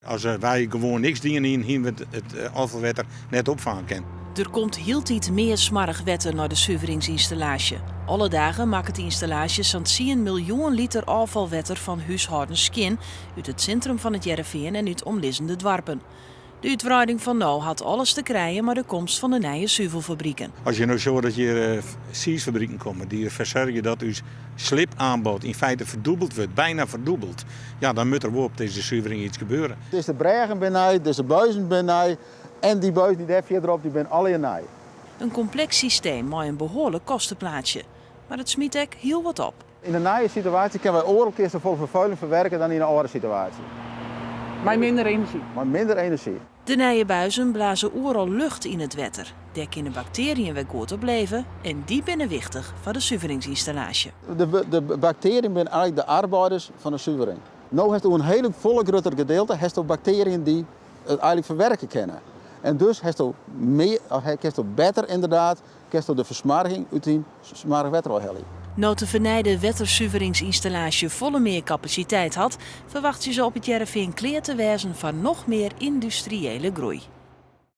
As wy gewoan niks dien hienen, hienen we it ôffalwetter net opfange kinnen. Der komt hieltyd mear smoarch wetter nei de suveringsynstallaasje. Alle dagen makket de ynstallaasje sa'n tsien miljoen liter ôffalwetter fan húshâldens skjin út it sintrum fan It Hearrenfean en út omlizzende doarpen. De útwreiding fan no hat alles te krijen mei de komst fan de nije suvelfabriken. As je no sjogge dat hjir tsiisfabriken komme dy't derfoar soargje dat ús slipaanbod yn feite ferdûbeld wurdt, bijna ferdûbeld, ja dan moat der wol op dizze suvering iets gebeure. Dizze brêgen binne nij, dizze buizen binne nij en dy buizen dy't dêr fierderop, dy binne allegear nij. In kompleks systeem mei in behoarlik kosteplaatsje, mar it smyt ek hiel wat op. Yn de nije situaasje kinne wy oardel kear safolle ferfuiling ferwerke dan yn de âlde situaasje. Mei minder enerzjy. Mei minder enerzjy. De nije buizen blaze oeral lucht yn it wetter. Dêr kinne baktearjen wer goed op leve en dy binne wichtich foar de suveringsynstallaasje. De baktearjen binne eigentlik de arbeiders fan de suvering. No hast oer in hiele folle grutter gedeelte hast baktearjen dy't it eigentlik ferwerke kinne. En dus hast mear, kinsto better inderdaad, kinsto de fersmoarging út dyn smoarch wetter ôfhelje. No't de fernijde wettersuveringsynstallaasje folle mear kapasiteit hat, ferwachtsje se op It Hearrenfean klear te wêzen foar noch mear yndustriële groei.